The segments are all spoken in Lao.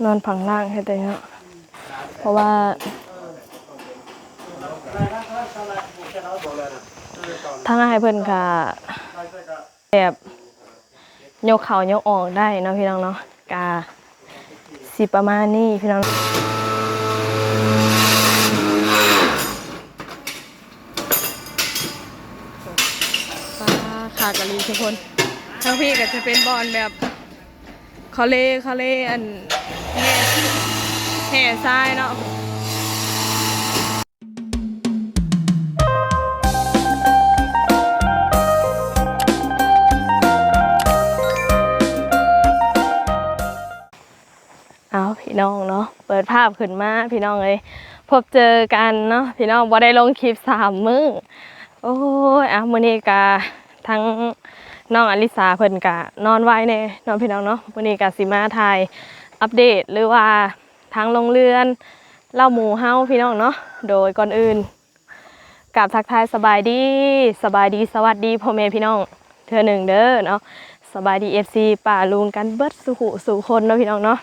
ນອນພັງລ່າງແທ້ໆເນາະ ເພາະວ່າທາງອ້າຍເພິ່ນກະແບບຍົກເຂົ້າຍົກອອກໄດ້ເນາະພີ່ນ້ອງເນາະ ກະຊິປະມານນີ້ພີ່ນ້ອງ. ປາ ຄາກະລີທຸກຄົນ ທາງພີ້ກະຈະເປັນບ່ອນແບບ ເຂົາເລ ເຂົາເລ ອັນ ແຮ່ ແຮ່ຊາຍເນາະ. ເອົາ ພີ່ນ້ອງເນາະ ເປີດພາບຂຶ້ນມາ ພີ່ນ້ອງເອີຍ ພົບເຈີກັນເນາະ ພີ່ນ້ອງ ບໍ່ໄດ້ລົງຄລິບສາມມື້. ໂອ້ຍ ອ່ະ ມື້ນີ້ກະທາງນ້ອງອະລິສາເພິ່ນກະນອນໄວແດ່ເນາະ ພີ່ນ້ອງເນາະ. ມື້ນີ້ກະຊິມາຖ່າຍອັບເດດ ຫຼືວ່າທາງໂຮງເຮືອນເລົ້າໝູເຮົາ ພີ່ນ້ອງເນາະ. ໂດຍກ່ອນອື່ນ ກາບທັກທາຍສະບາຍດີ ສະບາຍດີ ສະຫວັດດີພໍ່ແມ່ພີ່ນ້ອງເທື່ອໜຶ່ງເດີເນາະ. ສະບາຍດີ ເອັຟຊີ ປ້າລຸງກັນເບິດສູ່ຜູ້ສູ່ຄົນເນາະ ພີ່ນ້ອງເນາະ.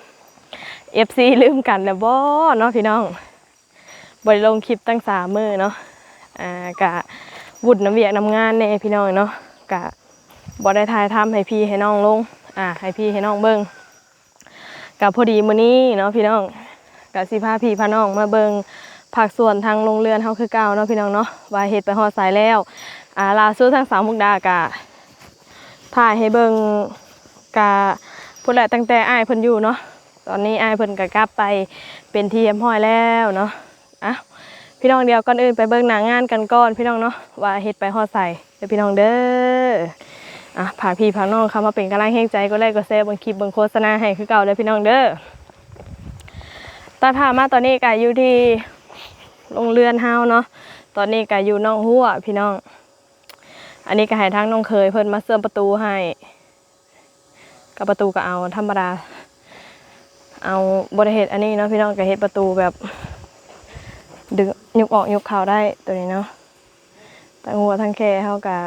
ເອັຟຊີລືມກັນແລ້ວບໍ່ເນາະ ພີ່ນ້ອງ? ບໍ່ໄດ້ລົງຄລິບຕັ້ງສາມມື້ເນາະ ອ່າ ກະວຸ່ນນຳວຽກນຳງານແດ່ພີ່ນ້ອງເນາະ ກະບໍ່ໄດ້ຖ່າຍທຳໃຫ້ພີ່ໃຫ້ນ້ອງລົງ ອ່າ ໃຫ້ພີ່ໃຫ້ນ້ອງເບິ່ງ. ກະພໍດີມື້ນີ້ເນາະພີ່ນ້ອງ ກະຊິພາພີ່ພານ້ອງມາເບິ່ງພາກສ່ວນທາງໂຮງເຮືອນເຮົາຄືເກົ່າເນາະ ພີ່ນ້ອງເນາະ ວ່າເຮັດໄປຮອດໃສແລ້ວ. ອ່າ ລ່າສຸດທາງສາວມຸກດາກະຖ່າຍໃຫ້ເບິ່ງ ກະພຸ້ນແຫຼະ ຕັ້ງແຕ່ອ້າຍເພິ່ນຢູ່ເນາະ. ຕອນນີ້ອ້າຍເພິ່ນກະກັບໄປເປັນທີ່ຮຽບຮ້ອຍແລ້ວເນາະ. ອ່ະ ພີ່ນ້ອງ ດຽວກ່ອນອື່ນໄປເບິ່ງໜ້າງານກັນກ່ອນພີ່ນ້ອງເນາະ ວ່າເຮັດໄປຮອດໃສເດີພີ່ນ້ອງເດີ. ອ່ະ ພາພີ່ພານ້ອງເຂົ້າມາເປັນກຳລັງແຮງໃຈ ກົດໄລກົດແຊ ເບິ່ງຄລິບເບິ່ງໂຄສະນາໃຫ້ຄືເກົ່າເດີພີ່ນ້ອງເດີ. ຕັດພາບມາຕອນນີ້ກະຢູ່ທີ່ໂຮງເຮືອນເຮົາເນາະ ຕອນນີ້ກະຢູ່ນອກຮົ້ວພີ່ນ້ອງ. ອັນນີ້ກະໃຫ້ທາງນ້ອງເຂີຍເພິ່ນມາເຊື່ອມປະຕູໃຫ້ ກະປະຕູກະເອົາທຳມະດາ ເອົາ ບໍ່ໄດ້ເຮັດອັນນີ້ເນາະພີ່ນ້ອງ ກະເຮັດປະຕູແບບດຶງ ຍົກອອກຍົກເຂົ້າໄດ້ໂຕນີ້ເນາະ. ທັງຮົ້ວທັງແຄເຮົາກະ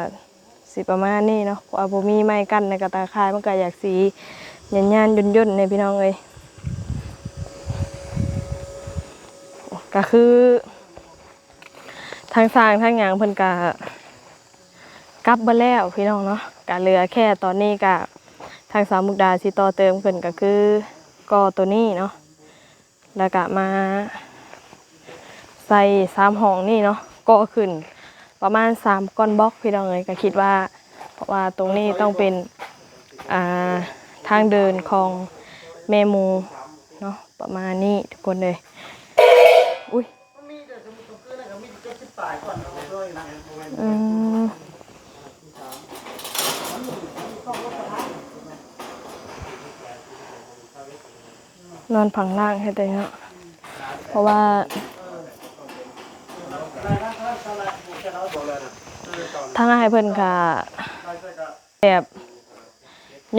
ຊິປະມານນີ້ເນາະ ເພາະວ່າບໍ່ມີໄມ້ກັ້ນ ແລ້ວກະຕາຂ່າຍມັນກະຢາກຊິຢ້ານໆ ຫຍຸ້ນໆ ແດ່ພີ່ນ້ອງເອີຍ. ກະຄື ທາງຊ່າງທາງຫຍັງເພິ່ນກະກັບເບິດແລ້ວພີ່ນ້ອງເນາະ ກະເຫຼືອແຄ່ຕອນນີ້ກະທາງສາວມຸກດາຊິຕໍ່ເຕີມຂຶ້ນ ກະຄືກໍ່ໂຕນີ້ເນາະ ແລ້ວກະມາໃສ່ສາມຫ້ອງນີ້ເນາະ ກໍ່ຂຶ້ນປະມານສາມກ້ອນບລັອກພີ່ນ້ອງເອີຍ. ກະຄິດວ່າ ເພາະວ່າຕົງນີ້ຕ້ອງເປັນ ອ່າ ທາງເດີນຂອງແມ່ໝູເນາະ ປະມານນີ້ທຸກຄົນເອີຍ. ອຸ້ຍ ມັນມີແຕ່ສະມຸດຕົງຄືນນັ້ນກໍມີແຕ່ເຈັດສິບປາຍກ່ອນເນາະ ອືມ ນອນພັງລ່າງແທ້ໆເນາະ ເພາະວ່າທາງອ້າຍເພິ່ນກະ ແບບ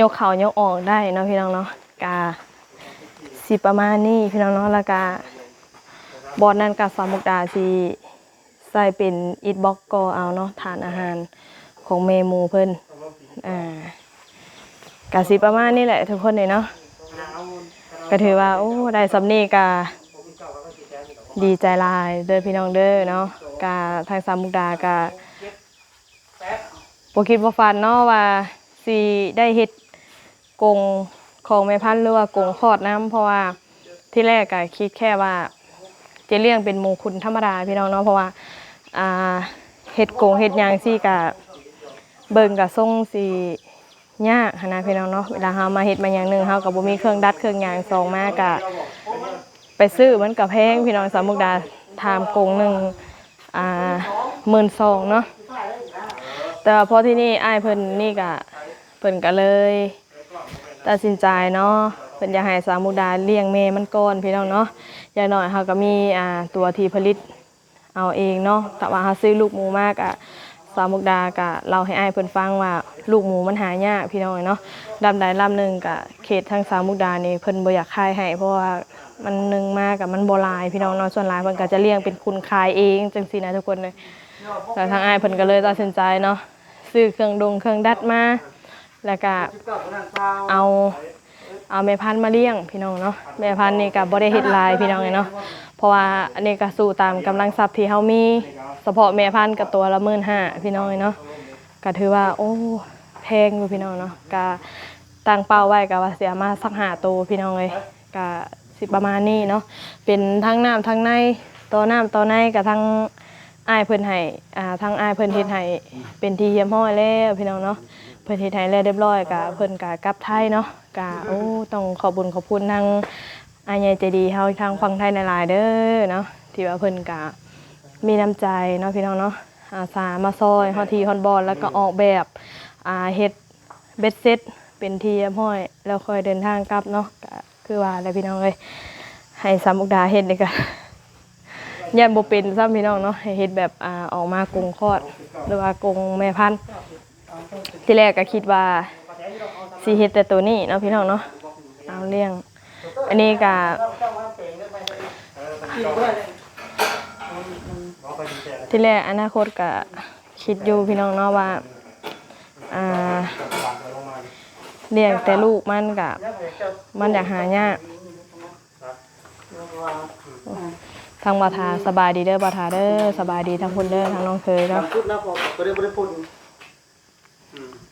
ຍົກເຂົ້າຍົກອອກໄດ້ເນາະ ພີ່ນ້ອງເນາະ ກະຊິປະມານນີ້ພີ່ນ້ອງເນາະ. ແລ້ວກະບ່ອນນັ້ນກະສາວມຸກດາຊິໃສ່ເປັນອິດບລັອກກໍ່ເອົາເນາະ ຖານອາຫານຂອງແມ່ໝູເພິ່ນ ອ່າ ກະຊິປະມານນີ້ແຫຼະທຸກຄົນເອີຍເນາະ. ກະຖືວ່າ ໂອ້ ໄດ້ສ່ຳນີ້ກະດີໃຈຫຼາຍເດີພີ່ນ້ອງເດີເນາະ. ກະທາງສາວມຸກດາກະ ບໍ່ຄິດບໍ່ຝັນເນາະວ່າຊິໄດ້ເຮັດກົງຂອງແມ່ພັນ ຫຼືວ່າກົງຄອດນຳ ເພາະວ່າທີແລກກະຄິດແຄ່ວ່າຈະລ້ຽງເປັນໝູຂຸນທຳມະດາພີ່ນ້ອງເນາະ ເພາະວ່າ ອ່າ ເຮັດກົງເຮັດຫຍັງຊີ້ກະເບິ່ງກະຊົງຊິຍາກຫັ້ນນະພີ່ນ້ອງເນາະ. ເວລາເຮົາມາເຮັດມາຫຍັງໜຶ່ງ ເຮົາກະບໍ່ມີເຄື່ອງດັດເຄື່ອງຫຍັງ ສອງມາກະໄປຊື້ມັນກະແພງພີ່ນ້ອງ. ສາວມຸກດາຖາມກົງໜຶ່ງ ອ່າ ໝື່ນສອງເນາະ ແຕ່ວ່າພໍທີນີ້ອ້າຍເພິ່ນນີ້ກະ ເພິ່ນກະເລີຍຕັດສິນໃຈເນາະ ເພິ່ນຢາກໃຫ້ສາວມຸກດາລ້ຽງແມ່ມັນກ່ອນພີ່ນ້ອງເນາະ. ຢ່າງໜ້ອຍເຮົາກະມີ ອ່າ ຕົວທີ່ຜະລິດເອົາເອງເນາະ ຖ້າວ່າເຮົາຊື້ລູກໝູມາກະ ສາວມຸກດາກະເລົ່າໃຫ້ອ້າຍເພິ່ນຟັງວ່າລູກໝູມັນຫາຍາກພີ່ນ້ອງເນາະ. ລຳໃດລຳໜຶ່ງກະເຂດທາງສາວມຸກດານີ້ເພິ່ນບໍ່ຢາກຂາຍໃຫ້ ເພາະວ່າ ມັນ ໜຶ່ງມາກະມັນບໍ່ຫຼາຍພີ່ນ້ອງເນາະ ສ່ວນຫຼາຍເພິ່ນກະຈະລ້ຽງເປັນຂຸນຂາຍເອງຈັ່ງຊີ້ນະທຸກຄົນເອີຍ. ແລ້ວທາງອ້າຍເພິ່ນກະເລີຍຕັດສິນໃຈເນາະ ຊື້ເຄື່ອງດົງເຄື່ອງດັດມາ ແລ້ວກະເອົາ ເອົາແມ່ພັນມາລ້ຽງພີ່ນ້ອງເນາະ. ແມ່ພັນນີ້ກໍບໍ່ໄດ້ເຮັດຫຼາຍພີ່ນ້ອງເອີຍເນາະ ເພາະວ່າອັນນີ້ກໍສູ້ຕາມກຳລັງຊັບທີ່ເຮົາມີ. ສະເພາະແມ່ພັນກໍຕົວລະໝື່ນຫ້າພີ່ນ້ອງເອີຍເນາະ ກໍຖືວ່າ ໂອ້ ແພງຢູ່ພີ່ນ້ອງເນາະ. ກໍຕັ້ງເປົ້າໄວ້ກໍວ່າຊິເອົາມາສັກຫ້າໂຕພີ່ນ້ອງເອີຍ. ກະຊິປະມານນີ້ເນາະ ເປັນທັງນ້ຳທັງໃນ ຕໍ່ນ້ຳຕໍ່ໃນ ກະທັງອ້າຍເພິ່ນໃຫ້ ອ່າ ທັງອ້າຍເພິ່ນເຮັດໃຫ້ເປັນທີ່ຮຽບຮ້ອຍແລ້ວພີ່ນ້ອງເນາະ. ເພິ່ນເຮັດໃຫ້ແລ້ວຮຽບຮ້ອຍ ກະເພິ່ນກະກັບໄທເນາະ. ກະ ໂອ້ ຕ້ອງຂອບບຸນຂອບຄຸນທາງອ້າຍໃຫຍ່ໃຈດີເຮົາທາງຝັ່ງໄທຫຼາຍໆເດີເນາະ ທີ່ວ່າເພິ່ນກະມີນ້ຳໃຈເນາະພີ່ນ້ອງເນາະ ອາສາມາຊ່ອຍຮອດທີ່ຮອດບ່ອນ ແລ້ວກະອອກແບບ ອ່າ ເຮັດ ເບັດເສັດເປັນທີ່ຮຽບຮ້ອຍ ແລ້ວຄ່ອຍເດີນທາງກັບເນາະ. ກະຄືວ່າແຫຼະພີ່ນ້ອງເອີຍ ໃຫ້ສາວມຸກດາເຮັດນີ້ກະຢ້ານບໍ່ເປັນຊ້ຳພີ່ນ້ອງເນາະ ໃຫ້ເຮັດແບບ ອ່າ ອອກມາກົງຄອດ ຫຼືວ່າກົງແມ່ພັນ. ທີແລກກະຄິດວ່າຊິເຮັດແຕ່ໂຕນີ້ເນາະພີ່ນ້ອງເນາະ ເອົາລ້ຽງ. ອັນນີ້ກະ ທີແລກອະນາຄົດກະຄິດຢູ່ພີ່ນ້ອງເນາະວ່າ ອ່າ ລ້ຽງແຕ່ລູກມັນກະ ມັນຢາກຫາຍາກ. ທາງບ່າວທາ ສະບາຍດີເດີບ່າວທາເດີ ສະບາຍດີທາງພຸ້ນເດີ ທາງນ້ອງເຄີຍເນາະ.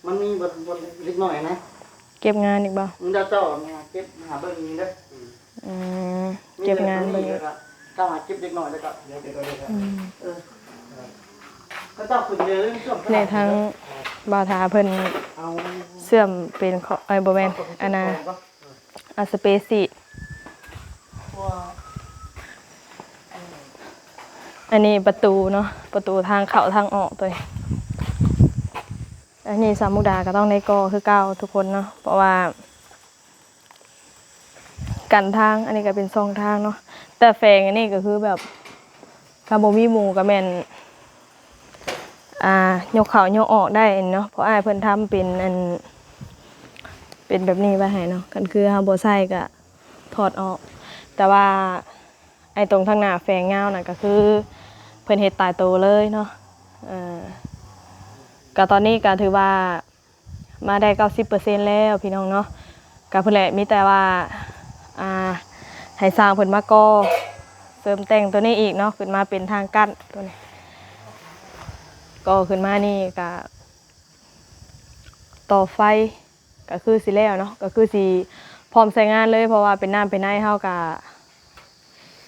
ມັນມີເດັກນ້ອຍນະ ເກັບງານອີກບໍ່? ເຈົ້າເກັບຫາເບິ່ງນີ້ເດີ. ອືມ ເກັບງານເບິ່ງ ເຈົ້າຫາເກັບເດັກນ້ອຍແລ້ວກໍ ອືມ ເອີ ເຂົາເຈົ້າຂຶ້ນເດີ. ແນ່ ທາງບ່າວທາເພິ່ນເຊື່ອມເປັນ ເອີ ບໍ່ແມ່ນ ອັນນ່າ ອາສະເປຊີດ. ອັນນີ້ປະຕູເນາະ ປະຕູທາງເຂົ້າທາງອອກໂຕນີ້. ອັນນີ້ສາວມຸກດາກໍຕ້ອງໄດ້ກໍ່ຄືເກົ່າທຸກຄົນເນາະ ເພາະວ່າກັນທາງ. ອັນນີ້ກໍເປັນຊ່ອງທາງເນາະ ແຕ່ແຝງອັນນີ້ກໍຄືແບບ ຖ້າບໍ່ມີໝູ່ກໍແມ່ນ ອ່າ ຍົກເຂົ້າຍົກອອກໄດ້ເນາະ ເພາະອ້າຍເພິ່ນທຳເປັນອັນ ເປັນແບບນີ້ໄວ້ໃຫ້ເນາະ. ຄັນຄືເຮົາບໍ່ໃຊ້ກໍຖອດອອກ ແຕ່ວ່າໄອ້ຕົງທາງໜ້າແຝງຍາວນະ ກໍຄືເພິ່ນເຮັດຕາຍໂຕເລີຍເນາະ. ເອີ ກໍຕອນນີ້ກໍຖືວ່າ ມາໄດ້ເກົ້າສິບເປີເຊັນແລ້ວພີ່ນ້ອງເນາະ. ກໍພຸ້ນແຫຼະ ມີແຕ່ວ່າ ອ່າ ໃຫ້ຊ່າງເພິ່ນມາກໍ່ເສີມແຕ່ງໂຕນີ້ອີກເນາະ ຂຶ້ນມາເປັນທາງກັ້ນໂຕນີ້ ກໍ່ຂຶ້ນມານີ້ກະຕໍ່ໄຟ ກະຄືຊິແລ້ວເນາະ ກະຄືຊິພ້ອມໃຊ້ງານເລີຍ ເພາະວ່າເປັນນ້ຳເປັນໃນເຮົາກະ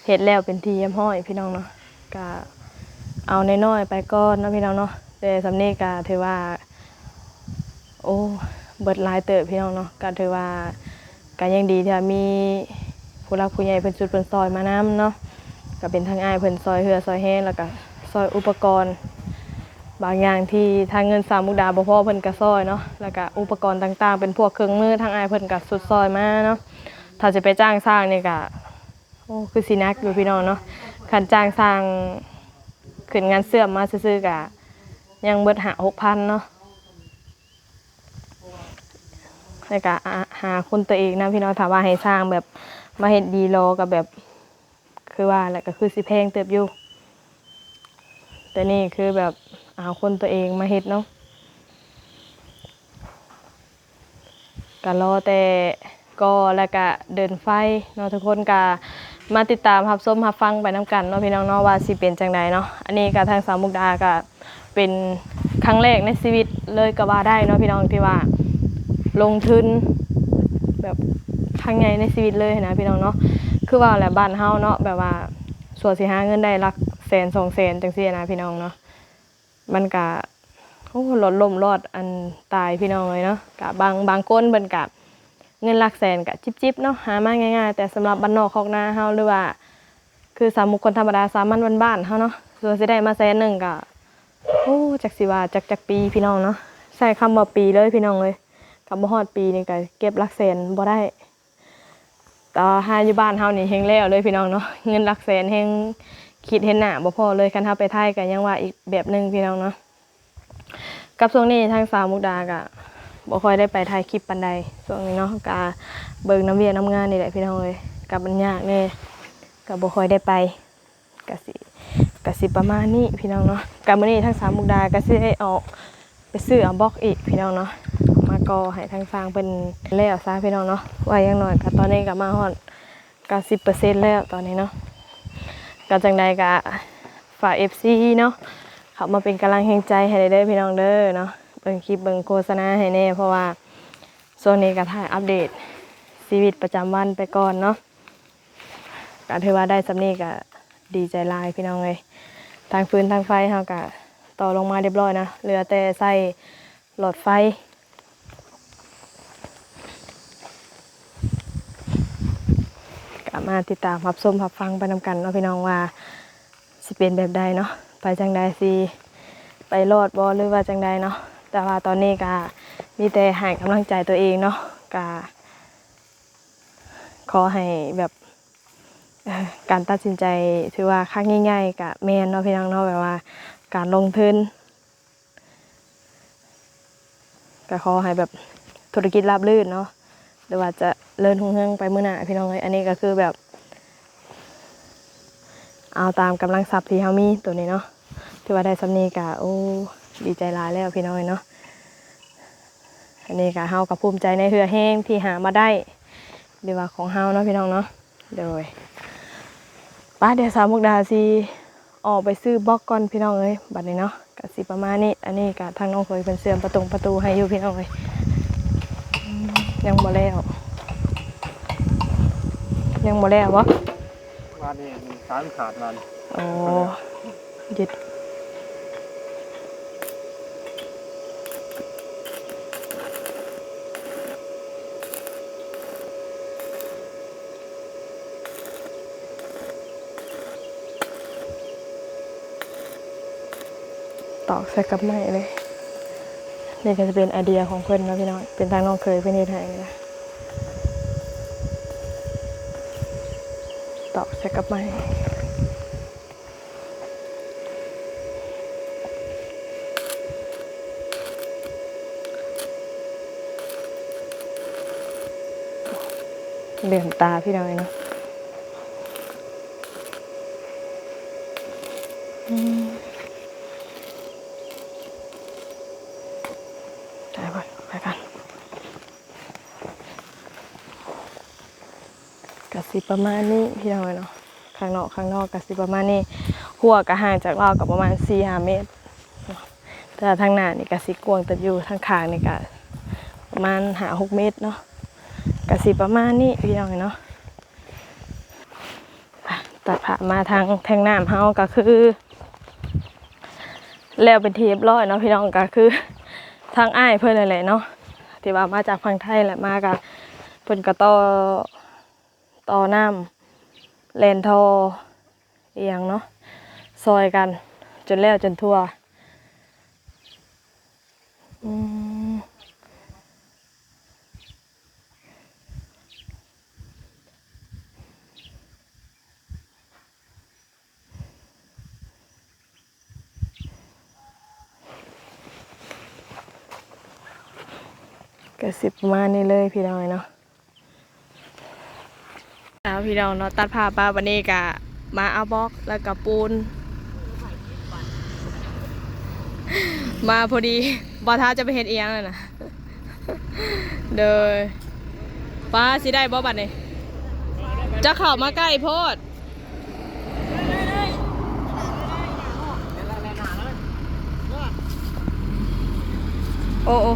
ເຮັດແລ້ວເປັນທີ່ຮຽບຮ້ອຍພີ່ນ້ອງເນາະ. ກະເອົານ້ອຍໆໄປກ່ອນເນາະພີ່ນ້ອງເນາະ ແຕ່ສ່ຳນີ້ກະຖືວ່າ ໂອ້ ເບິດຫຼາຍເຕີບພີ່ນ້ອງເນາະ. ກະຖືວ່າກະຍັງດີທີ່ວ່າມີຜູ້ຫຼັກຜູ້ໃຫຍ່ເພິ່ນຊຸດເພິ່ນຊ່ອຍມານຳເນາະ ກະເປັນທາງອ້າຍເພິ່ນຊ່ອຍເຫື່ອຊ່ອຍແຮງ ແລ້ວກະຊ່ອຍອຸປະກອນບາງຢ່າງທີ່ທາງເງິນສາວມຸກດາບໍ່ພໍເພິ່ນກະຊ່ອຍເນາະ ແລ້ວກະອຸປະກອນຕ່າງໆ ເປັນພວກເຄື່ອງມື ທາງອ້າຍເພິ່ນກະຊຸດຊ່ອຍມາເນາະ. ຖ້າຊິໄປຈ້າງຊ່າງນີ້ກະ ໂອ້ ຄືຊິໜັກຢູ່ພີ່ນ້ອງເນາະ. ຄັນຈ້າງຊ່າງຂຶ້ນງານເຊື່ອມມາຊື່ໆ ກະຍັງເບິດຫ້າຫົກພັນເນາະ ແລ້ວກະ ອາ ຫາຄົນຕົວເອງນຳພີ່ນ້ອງ. ຖ້າວ່າໃຫ້ຊ່າງແບບມາເຮັດດີລໍ ກະແບບ ຄືວ່າແຫຼະ ກະຄືຊິແພງເຕີບຢູ່ ແຕ່ນີ້ຄືແບບເອົາຄົນຕົວເອງມາເຮັດເນາະ. ກະລໍແຕ່ກໍ່ ແລ້ວກະເດີນໄຟເນາະ ທຸກຄົນກະມາຕິດຕາມຮັບຊົມຮັບຟັງໄປນຳກັນເນາະພີ່ນ້ອງເນາະ ວ່າຊິເປັນຈັ່ງໃດເນາະ. ອັນນີ້ກະທາງສາວມຸກດາກະເປັນຄັ້ງແລກໃນຊີວິດເລີຍກະວ່າໄດ້ເນາະພີ່ນ້ອງ ທີ່ວ່າລົງທຶນແບບຄັ້ງໃຫຍ່ໃນຊີວິດເລີຍຫັ້ນນະພີ່ນ້ອງເນາະ. ຄືວ່າແຫຼະ ບ້ານເຮົາເນາະ ແບບວ່າຊົ່ວຊິຫາເງິນໄດ້ຫຼັກແສນສອງແສນຈັ່ງຊີ້ນະພີ່ນ້ອງເນາະ ມັນກະ ໂອ້ ລອດລົ້ມລອດອັນຕາຍພີ່ນ້ອງເອີຍເນາະ. ກະບາງ ບາງຄົນເພິ່ນກະເງິນຫຼັກແສນກະຈິບໆເນາະ ຫາມາງ່າຍໆ ແຕ່ສຳລັບບ້ານນອກຄອກນາເຮົາ ຫຼືວ່າຄືສາວມຸກຄົນທຳມະດາສາມັນບ້ານໆເຮົາເນາະ ສ່ວນຊິໄດ້ມາແສນໜຶ່ງກະ ໂອ້ ຈັກຊິວ່າຈັກ ຈັກປີພີ່ນ້ອງເນາະ. ໃຊ້ຄຳວ່າປີເລີຍພີ່ນ້ອງເອີຍ ກະບໍ່ຮອດປີນີ້ກະເກັບຫຼັກແສນບໍ່ໄດ້. ແຕ່ວ່າຫາຢູ່ບ້ານເຮົານີ້ແຮ່ງແລ້ວເລີຍພີ່ນ້ອງເນາະ ເງິນຫຼັກແສນແຮ່ງຄິດເຫັນໜ້າບໍ່ພໍເລີຍ. ຄັນເຮົາໄປໄທກະຍັງວ່າອີກແບບໜຶ່ງພີ່ນ້ອງເນາະ. ກັບຊ່ວງນີ້ທາງສາວມຸກດາກະບໍ່ຄ່ອຍໄດ້ໄປຖ່າຍຄລິບປານໃດຊ່ວງນີ້ເນາະ ກະເບິ່ງນຳວຽກນຳງານນີ້ແຫຼະພີ່ນ້ອງເອີຍ ກະມັນຍາກແດ່ ກະບໍ່ຄ່ອຍໄດ້ໄປ. ກະຊິ ກະຊິປະມານນີ້ພີ່ນ້ອງເນາະ. ກະມື້ນີ້ທາງສາວມຸກດາກະຊິໄດ້ອອກໄປຊື້ເອົາບລັອກອີກພີ່ນ້ອງເນາະ ມາ ກໍໃຫ້ທາງຊ່າງເພິ່ນແລ້ວຊະພີ່ນ້ອງເນາະ ວ່າຢ່າງໜ້ອຍກໍຕອນນີ້ກໍມາຮອດ ກໍສິບເປີເຊັນແລ້ວຕອນນີ້ເນາະ. ກໍຈັ່ງໃດກໍຝາກເອັຟຊີເນາະ ເຂົ້າມາເປັນກຳລັງແຮງໃຈໃຫ້ແດ່ເດີພີ່ນ້ອງເດີເນາະ. ເບິ່ງຄລິບເບິ່ງໂຄສະນາໃຫ້ແດ່ ເພາະວ່າຊ່ວງນີ້ກໍຖ່າຍອັບເດດຊີວິດປະຈຳວັນໄປກ່ອນເນາະ. ກໍຖືວ່າໄດ້ສ່ຳນີ້ກໍດີໃຈຫຼາຍພີ່ນ້ອງເອີຍ. ທາງຟືນທາງໄຟເຮົາກໍຕໍ່ລົງມາຮຽບຮ້ອຍນະ ເຫຼືອແຕ່ໃສ່ຫຼອດໄຟ. ກໍມາຕິດຕາມຮັບຊົມຮັບຟັງໄປນຳກັນເນາະພີ່ນ້ອງ ວ່າຊິເປັນແບບໃດເນາະ ໄປຈັ່ງໃດ ຊິໄປລອດບໍ່ ຫຼືວ່າຈັ່ງໃດເນາະ. ແຕ່ວ່າຕອນນີ້ກໍມີແຕ່ໃຫ້ກຳລັງໃຈຕົວເອງເນາະ ກໍຂໍໃຫ້ແບບ ເອີ ການຕັດສິນໃຈ ຖືວ່າຄັ້ງໃຫຍ່ໆ ກະແມ່ນເນາະພີ່ນ້ອງເນາະ ແບບວ່າການລົງທຶນ ກະຂໍໃຫ້ແບບທຸລະກິດລາບລື່ນເນາະ ຫຼືວ່າຈະເລີນຮຸ່ງເຮືອງໄປມື້ໜ້າພີ່ນ້ອງເອີຍ. ອັນນີ້ກະຄືແບບເອົາຕາມກຳລັງຊັບທີ່ເຮົາມີໂຕນີ້ເນາະ ຖືວ່າໄດ້ສ່ຳນີ້ກະ ໂອ້ ດີໃຈຫຼາຍແລ້ວພີ່ນ້ອງເອີຍເນາະ. ອັນນີ້ກະເຮົາກະພູມໃຈໃນເຫື່ອແຮງທີ່ຫາມາໄດ້ ຫຼືວ່າຂອງເຮົາເນາະພີ່ນ້ອງເນາະ. ໂດຍ ໄປ ດຽວສາວມຸກດາຊິອອກໄປຊື້ບລັອກກ່ອນພີ່ນ້ອງເອີຍ. ບັດນີ້ເນາະ ກະຊິປະມານນີ້ ອັນນີ້ກະທາງນ້ອງເຂີຍເພິ່ນເຊື່ອມປະຕົງປະຕູໃຫ້ຢູ່ພີ່ນ້ອງເອີຍ. ອືມ ຍັງບໍ່ແລ້ວ ຍັງບໍ່ແລ້ວບໍ່? ວານນີ້ມັນສາຍມັນຂາດວານ. ອໍ ເຢັດ ຕອກໃສ່ກັບໄມ້ເລີຍ. ນີ້ກໍຈະເປັນໄອເດຍຂອງເພິ່ນເນາະພີ່ນ້ອງ ເປັນທາງນ້ອງເຂີຍເພິ່ນເຮັດໃຫ້ນະ ຕອກໃສ່ກັບໄມ້. ເຫຼືອມຕາພີ່ນ້ອງເອີຍເນາະ. ອືມ ໄປກ່ອນ ໄປກ່ອນ. ກະຊິປະມານນີ້ພີ່ນ້ອງເອີຍເນາະ ຂ້າງນອກ ຂ້າງນອກກະຊິປະມານນີ້. ຮົ້ວກະຫ່າງຈາກລາວກະປະມານສີ່ຫ້າເມັດເນາະ ແຕ່ທາງໜ້ານີ້ກະຊິກວ້າງເຕີບຢູ່ ທາງຂ້າງນີ້ກະປະມານຫ້າຫົກເມັດເນາະ. ກະຊິປະມານນີ້ພີ່ນ້ອງເອີຍເນາະ. ຕັດພາບມາທາງແທງນ້ຳເຮົາ ກະຄືແລ້ວເປັນທີ່ຮຽບຮ້ອຍເນາະພີ່ນ້ອງ. ກະຄືທາງອ້າຍເພິ່ນນັ້ນແຫຼະເນາະ ທີ່ວ່າມາຈາກຝັ່ງໄທແຫຼະ ມາກະເພິ່ນກະຕໍ່ ຕໍ່ນ້ຳ ແລ່ນທໍ່ອີ່ຫຍັງເນາະ ຊ່ອຍກັນຈົນແລ້ວຈົນທົ່ວ. ອືມ ກະຊິປະມານນີ້ເລີຍພີ່ນ້ອງເອີຍເນາະ. ເອົາ ພີ່ນ້ອງເນາະ ຕັດພາບມາ ບັດນີ້ກະມາເອົາບລັອກ ແລ້ວກະປູນ ມາພໍດີ. ບໍ່ຖ້າຈະໄປເຮັດອີ່ຫຍັງນັ້ນນະ. ໂດຍ ປ້າ ຊິໄດ້ບໍ່ບັດນີ້? ຈະເຂົ້າມາໃກ້ໂພດ. ໂອ້ ໂອ້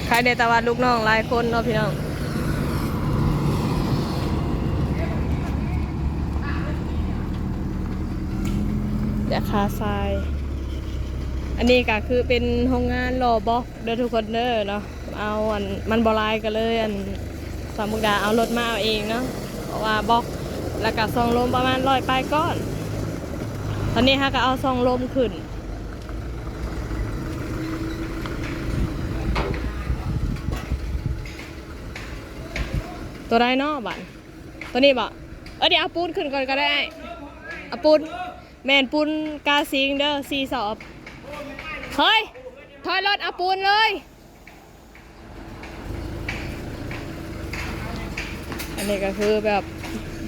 ໃຄແດ່ ແຕ່ວ່າລູກນ້ອງຫຼາຍຄົນເນາະພີ່ນ້ອງ. ແຕ່ຂາຊາຍ ອັນນີ້ກະຄືເປັນໂຮງງານຫຼໍ່ບລັອກເດີທຸກຄົນເດີເນາະ. ເອົາ ອັນ ມັນບໍ່ຫຼາຍກະເລີຍ ອັນ ສາວມຸກດາເອົາລົດມາເອົາເອງເນາະ ເພາະວ່າບລັອກ ແລ້ວກະຊ່ອງລົມປະມານຮ້ອຍປາຍກ້ອນ. ຕອນນີ້ເຮົາກະເອົາຊ່ອງລົມຂຶ້ນ ໂຕໃດເນາະບາດ ໂຕນີ້ບໍ? ເອີ ດຽວເອົາປູນຂຶ້ນກ່ອນກະໄດ້ ເອົາປູນ ແມ່ນປູນກາຊິງເດີ ສີ່ສອບ. ເຮີ້ຍ ຖອຍລົດ ເອົາປູນເລີຍ. ອັນນີ້ກະຄືແບບ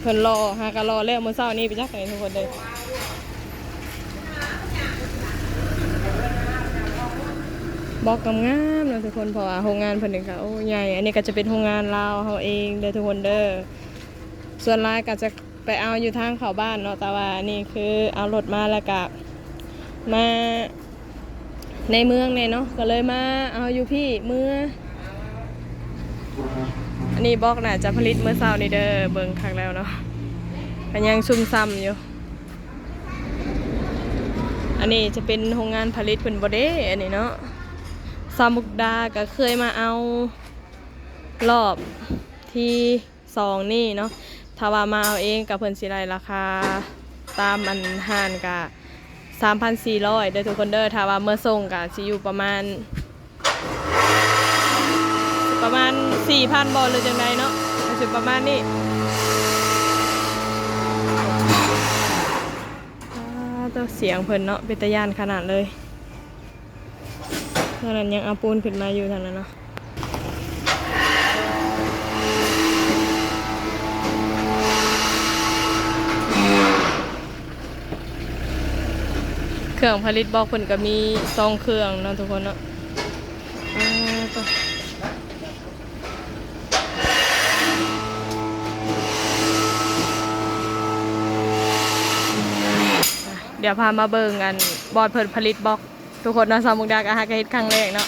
ເພິ່ນຫຼໍ່ ຫາກະຫຼໍ່ແລ້ວມື້ເຊົ້ານີ້ໄປຈັກນີ້ທຸກຄົນເດີ. ບລັອກງາມໆເນາະທຸກຄົນ ເພາະວ່າໂຮງງານເພິ່ນນີ້ກໍ ໂອ້ ໃຫຍ່. ອັນນີ້ກໍຈະເປັນໂຮງງານລາວເຮົາເອງເດີທຸກຄົນເດີ. ສ່ວນຫຼາຍກໍຈະໄປເອົາຢູ່ທາງເຂົ້າບ້ານເນາະ ແຕ່ວ່າອັນນີ້ຄືເອົາລົດມາ ແລ້ວກໍມາໃນເມືອງແດ່ເນາະ ກໍເລີຍມາເອົາຢູ່ພີ້ເມືອ. ອັນນີ້ບລັອກໜ້າຈະຜະລິດມື້ເຊົ້ານີ້ເດີ. ເບິ່ງຄັກແລ້ວເນາະ ກໍຍັງຊຸ່ມຊ່ຳຢູ່. ອັນນີ້ຈະເປັນໂຮງງານຜະລິດເພິ່ນບໍ່ເດ້ ອັນນີ້ເນາະ. ສາວມຸກດາກໍເຄີຍມາເອົາລອບທີສອງນີ້ເນາະ. ຖ້າວ່າມາເອົາເອງກໍເພິ່ນຊິໄດ້ລາຄາຕາມອັນຮ້ານກະສາມພັນສີ່ຮ້ອຍເດີທຸກຄົນເດີ. ຖ້າວ່າເມືອສົ່ງກະຊິຢູ່ປະມານ ປະມານສີ່ພັນບໍ່ ຫຼືຈັ່ງໃດເນາະ ກໍຊິປະມານນີ້. ອ່າ ໂຕ ສຽງເພິ່ນເນາະ ເປັນຕາຢ້ານຂະໜາດເລີຍ. ທາງນັ້ນຍັງເອົາປູນຂຶ້ນມາຢູ່ທາງນັ້ນເນາະ. ເຄື່ອງຜະລິດບລັອກເພິ່ນກໍມີສອງເຄື່ອງເນາະທຸກຄົນເນາະ. ອ່າ ໂຕ ດຽວພາມາເບິ່ງອັນບ່ອນເພິ່ນຜະລິດບລັອກທຸກຄົນເນາະ. ສາວມຸກດາກໍຫາກະເຮັດຄັ້ງແລກເນາະ.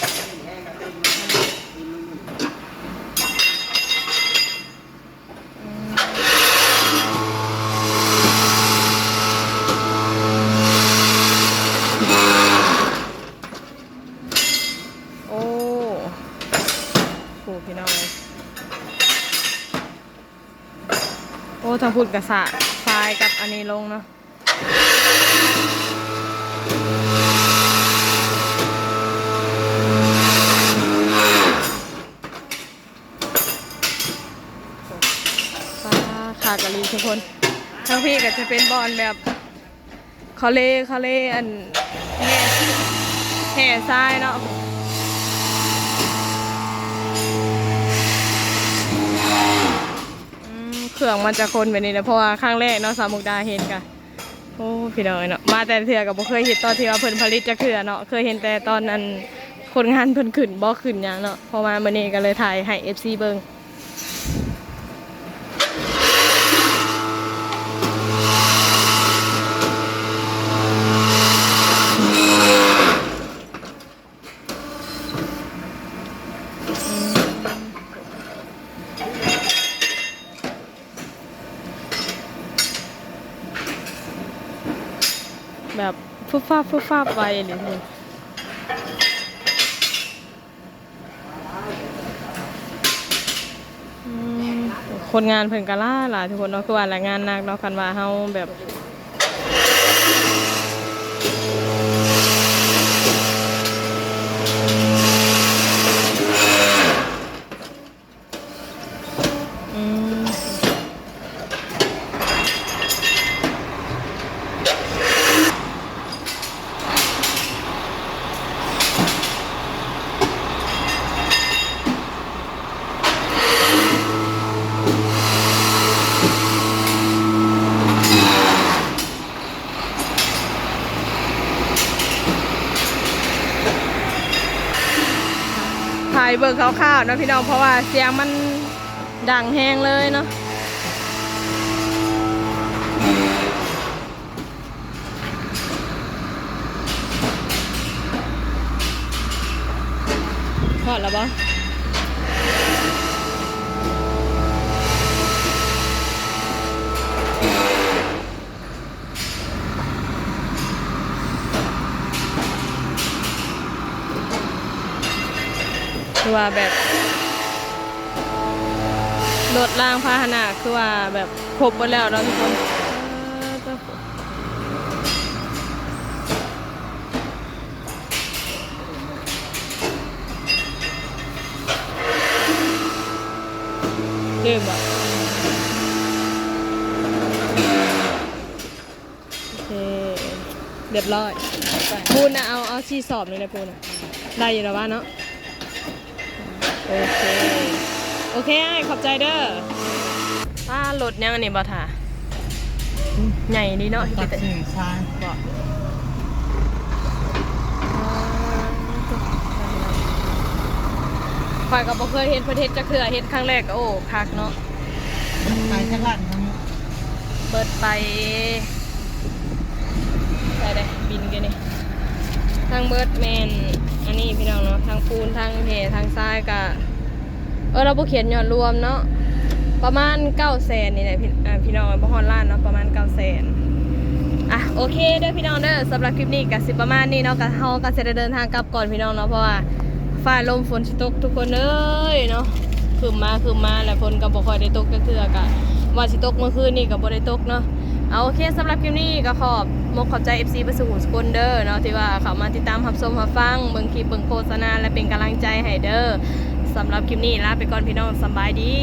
ໂອ້ ໂຫ ພີ່ນ້ອງເອີຍ ໂອ້ ທາງພຸ້ນກະສະຊາຍກັບອັນນີ້ລົງເນາະ. ປາ ຄາກະລີທຸກຄົນ. ທາງພີ້ກໍຈະເປັນບ່ອນແບບເຂົາເລ ເຂົາເລ ອັນ ແຮ່ ແຮ່ຊາຍເນາະ. ອືມ ເຄື່ອງມັນຈະຄົນແບບນີ້ແຫຼະ ເພາະວ່າຄັ້ງແລກເນາະ ສາວມຸກດາເຫັນກະ ໂອ້ ພີ່ນ້ອງເອີຍເນາະ ມາແຕ່ລະເທື່ອກໍບໍ່ເຄີຍເຫັນຕອນທີ່ວ່າເພິ່ນຜະລິດຈັກເທື່ອເນາະ. ເຄີຍເຫັນແຕ່ຕອນອັນຄົນງານເພິ່ນຂຶ້ນບໍ່ຂຶ້ນຫຍັງເນາະ. ເພາະວ່າມື້ນີ້ກໍເລີຍຖ່າຍໃຫ້ເອັຟຊີເບິ່ງ. ແບບຟຶບຟັບຟຶບຟັບໄວອີ່ຫຼີ. ອືມ ຄົນງານເພິ່ນກໍຫຼາຍໆ ທຸກຄົນເນາະ ຄືວ່າລະ ງານໜັກເນາະ ຄັນວ່າເຮົາແບບ ອືມ ຖ່າຍເບິ່ງຄ່າວໆເນາະພີ່ນ້ອງ ເພາະວ່າສຽງມັນດັງແຮງເລີຍເນາະ. ຮອດແລ້ວບໍ່? ຄືວ່າແບບ ລົດລາງພາຫະນະ ຄືວ່າແບບຄົບໝົດແລ້ວເນາະທຸກຄົນ. ເລີ່ມບໍ່? ໂອເຄ ຮຽບຮ້ອຍ. ໄປ ປູນນະ ເອົາ ເອົາສີ່ສອບນີ້ແຫຼະ ປູນນະ ໄດ້ຢູ່ແລ້ວວ່າເນາະ. ໂອເຄ ໂອເຄ ອ້າຍ ຂອບໃຈເດີ. ປ້າ ລົດຫຍັງອັນນີ້ບໍ່ທ່າ? ໃຫຍ່ດີເນາະ ຕັກສິນຊາຍ ເບາະ. ອ່າ ໂຕ ຂ້ອຍກໍບໍ່ເຄີຍເຫັນເພິ່ນເຮັດຈັກເທື່ອ ເຫັນຄັ້ງແລກກໍ ໂອ້ ຄັກເນາະ. ເບິດໄປຈັກລ້ານທັງໝົດ? ເບິດໄປ ໃສ່ໄດ້ບິນກັນນີ້ ທັງເບິດແມ່ນອັນນີ້ພີ່ນ້ອງເນາະ ທັງປູນ ທັງແຮ່ ທັງຊາຍກະ ເອີ ລາວບໍ່ຂຽນຍອດລວມເນາະ ປະມານເກົ້າແສນນີ້ແຫຼະ ພີ່ ອ່າ ພີ່ນ້ອງ ບໍ່ຮອດລ້ານເນາະ ປະມານເກົ້າແສນ. ອ່ະ ໂອເຄເດີພີ່ນ້ອງເດີ ສຳລັບຄລິບນີ້ກະຊິປະມານນີ້ເນາະ ກະເຮົາກະຊິໄດ້ເດີນທາງກັບກ່ອນພີ່ນ້ອງເນາະ ເພາະວ່າຟ້າລົມຝົນຊິຕົກທຸກຄົນເອີຍເນາະ ຄຶ້ມມາຄຶ້ມມາ ແລະຝົນກະບໍ່ຄ່ອຍໄດ້ຕົກຈັກເທື່ອ ກະວ່າຊິຕົກມື້ຄືນນີ້ກະບໍ່ໄດ້ຕົກເນາະ. ເອົາ ໂອເຄ ສຳລັບຄລິບນີ້ກໍຂອບມົກຂອບໃຈ ເອັຟຊີ ເບິດສູ່ທຸກຄົນເດີເນາະ ທີ່ວ່າເຂົ້າມາຕິດຕາມຮັບຊົມຮັບຟັງ ເບິ່ງຄລິບເບິ່ງໂຄສະນາ ແລະເປັນກຳລັງໃຈໃຫ້ເດີ. ສຳລັບຄລິບນີ້ລາໄປກ່ອນພີ່ນ້ອງ ສຳບາຍດີ.